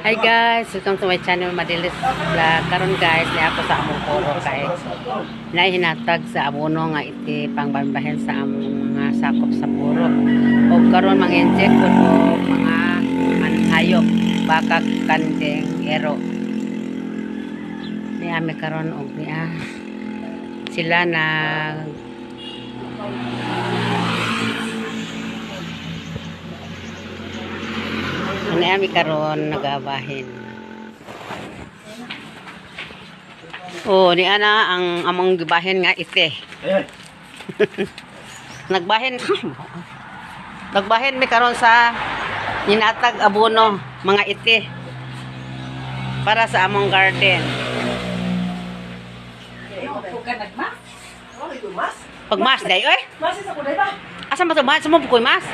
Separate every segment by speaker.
Speaker 1: Hi guys, welcome to my channel, Madilis Vlog. Karon guys, ni ako sa among puro kay nahihinatag sa abono nga iti pangbanbahin sa among mga sakop sa puro. O karon mang-inject pud og mga hayop, baka, kanding, ero. Ni ami karon og niya sila na ani karon nagabahin. Oh, ni ana ang among gibahin nga ite. Nagbahin. Nagbahin mi karon sa hinatag abono mga ite para sa among garden. Pagmas day oy. Asa man to mas mo bukoy mas?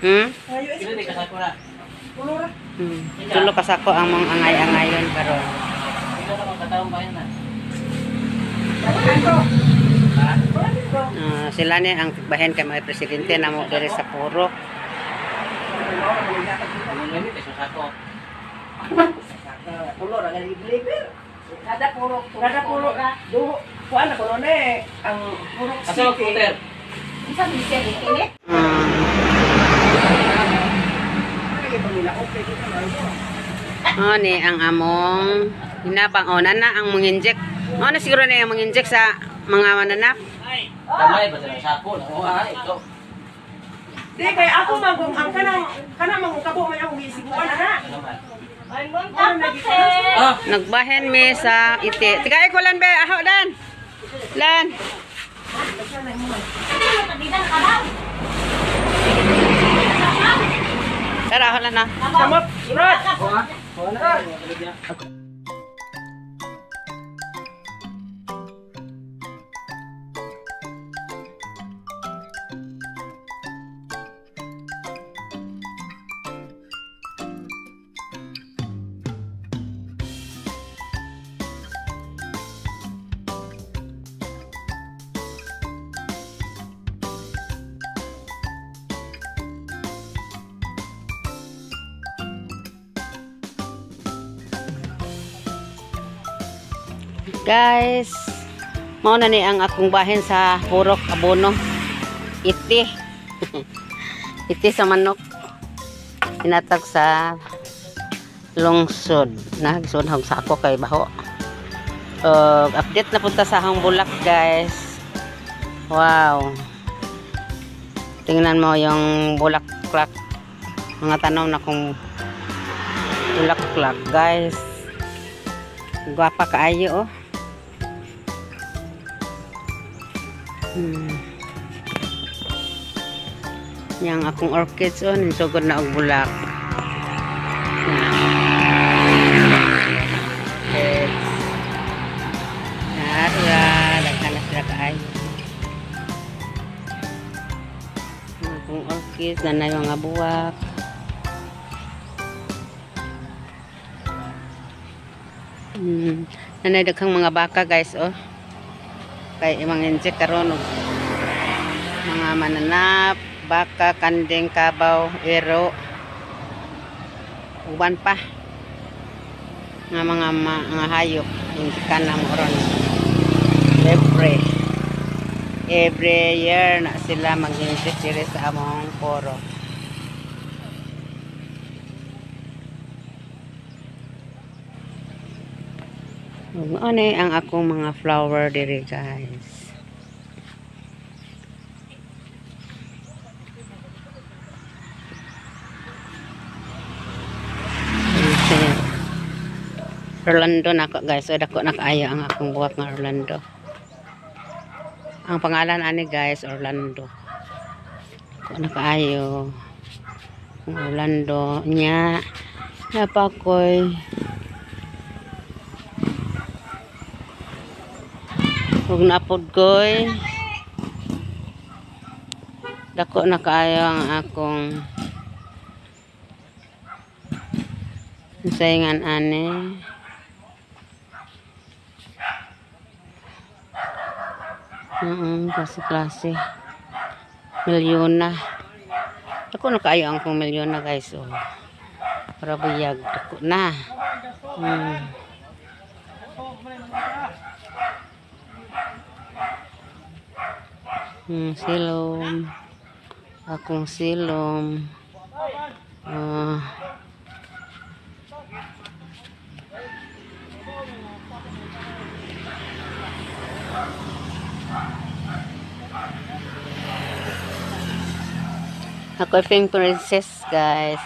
Speaker 1: Hmm? Tulo ka sako ang mga angay-angayon karon. Sila ni ang tigbahin kay mga presidente namo diri sa puro. Oh, ni ang among hinabang. Oh, nana ang manginject. Oh, na siguro na yung manginject sa mga mananap.
Speaker 2: Damay ba sa sako? Ito.
Speaker 3: Di kay ako magong ang kanang mangong kabo man akong gisiguan na.
Speaker 1: Nagbahin mi sa ite. Tigay ko lan be, aho dan. Lan. Tara, aho lan na.
Speaker 3: Samot, sunod.
Speaker 1: Guys, mao na ni ang akong bahin sa purok abono. Iti. Iti sa manok. Hinatag sa lungsod. Nagsuon hog sako kay baho. Update na punta sa akong bulak, guys. Wow. Tingnan mo yung bulaklak. Mga tanom na kong bulaklak, guys. Gwapa kaayo, oh. Yang akong orchids, oh, ninsugod na og bulak. Orchids. Nara, daghan na sila kaayo. Ang akong orchids, nanay mga buwak. Nanay daghang mga baka, guys, oh. Kay imang inject karon og mga mananap, baka, kanding, kabaw, ero, uban pa nga mga hayop injikan na mo ron. Every year na sila mag-inject diri sa among poro. Ano ang akong mga flower diri, guys. Orlando na ako, guys. O, dako na kaayo ang akong buwak nga Orlando. Ang pangalan ani, guys, Orlando. Dako na kaayo ang Orlando nya. Napakoy. Ug napod koy. Dako na kaayo ang akong sayngan ani. Klase-klase. Milyona. Ako na kaayo ang akong milyon na guys. Oh. Para buyag. Dako na. Silom. Akong silom. Ako ay pink princess, guys.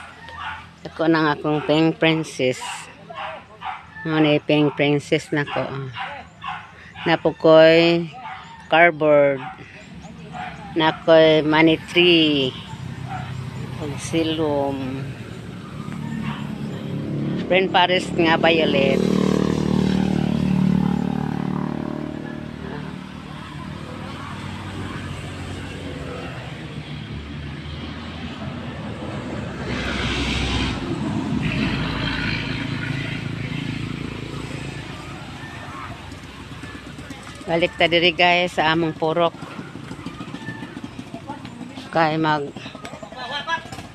Speaker 1: Ako nang akong pink princess. Ano yung pink princess na ko. Napukoy cardboard. Nakoy money tree. Ug silom. Friend Paris nga violet. Balik ta diri guys sa among purok. Kay mag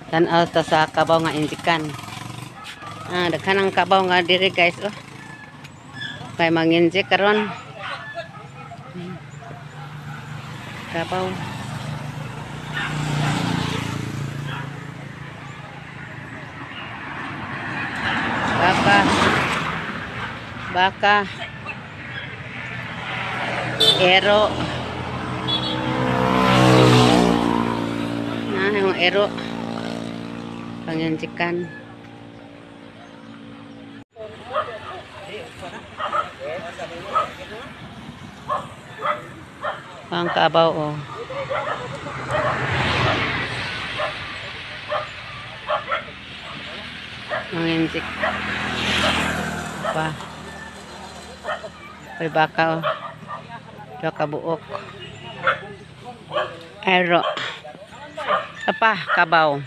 Speaker 1: tan-aw ta sa kabaw nga indikan. Ah, daghan ang kabaw nga diri guys oh. Kay manginjik karon. Kabaw. Baka. Baka. Ero. Na, yung ero. Panginjikan. Ang kabaw, oh. Panginjik. Pa. May baka, oh. Dua ka buok. Ero. Apa, kabaw.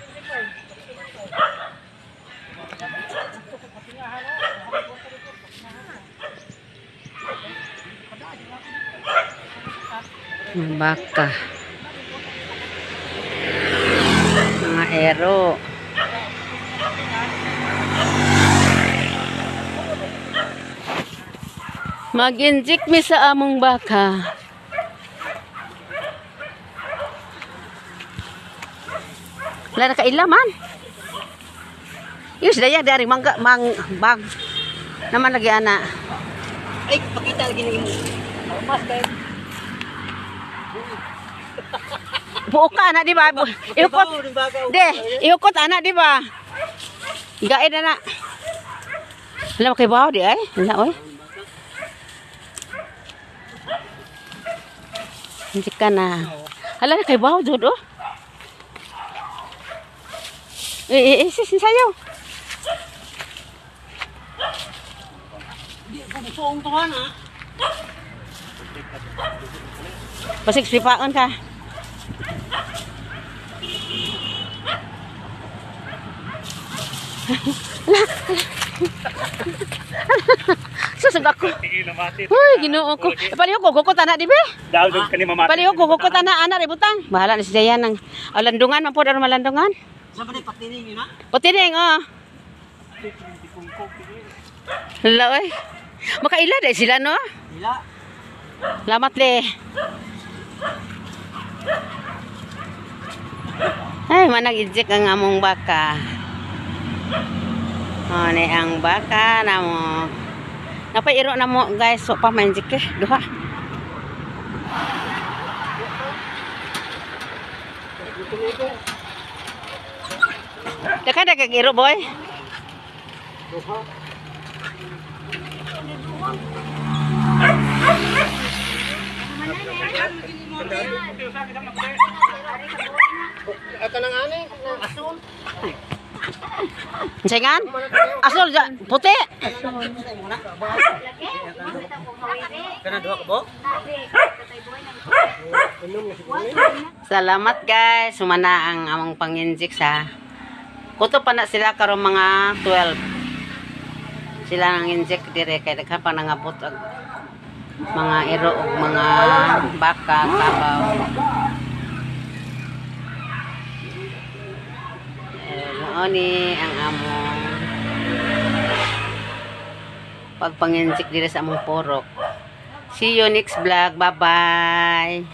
Speaker 1: Baka. Mga ero. Mag-injik mi sa among baka. Wala na kaila man. Yus daya dari mangga mang bag. Naman lagi ana.
Speaker 2: Ay, pakita lagi ni mas kay.
Speaker 1: Buok ka ana di ba? Ihukot. De, ihukot ana di ba? Gaid ana. Wala kay bawo di ay. Wala oy. Hindi ka na. Hala na kay bawo jud oh. Eh, sis, sayo. Basig sipaon ka. Susug ako. Uy, Ginoo ko. Palihog ko gukot ana di be? Palihog ko gukot ana ana ributang. Bahala na si Jayan ang landungan man pod aron malandungan.
Speaker 2: Sa man patining yun ha?
Speaker 1: Patining oh. Hala oy. Makaila dai sila no?
Speaker 2: Ila.
Speaker 1: Lamat le. Ay, manag-ijik ang among baka. O, ni ang baka na mo. Napairo na mo, guys. So, pa manjik eh. Duha. Daka kag-iro, boy.
Speaker 2: Duha.
Speaker 1: Nsengan? Asol puti. Salamat guys. Sumana ang among panginjik sa kuto pa na sila karon mga 12. Sila ang inject dire kay daghan pa nangabot og mga iro og mga baka, kabaw. Mao ni ang among pagpanginsik diri sa among purok. See you next vlog. Bye-bye.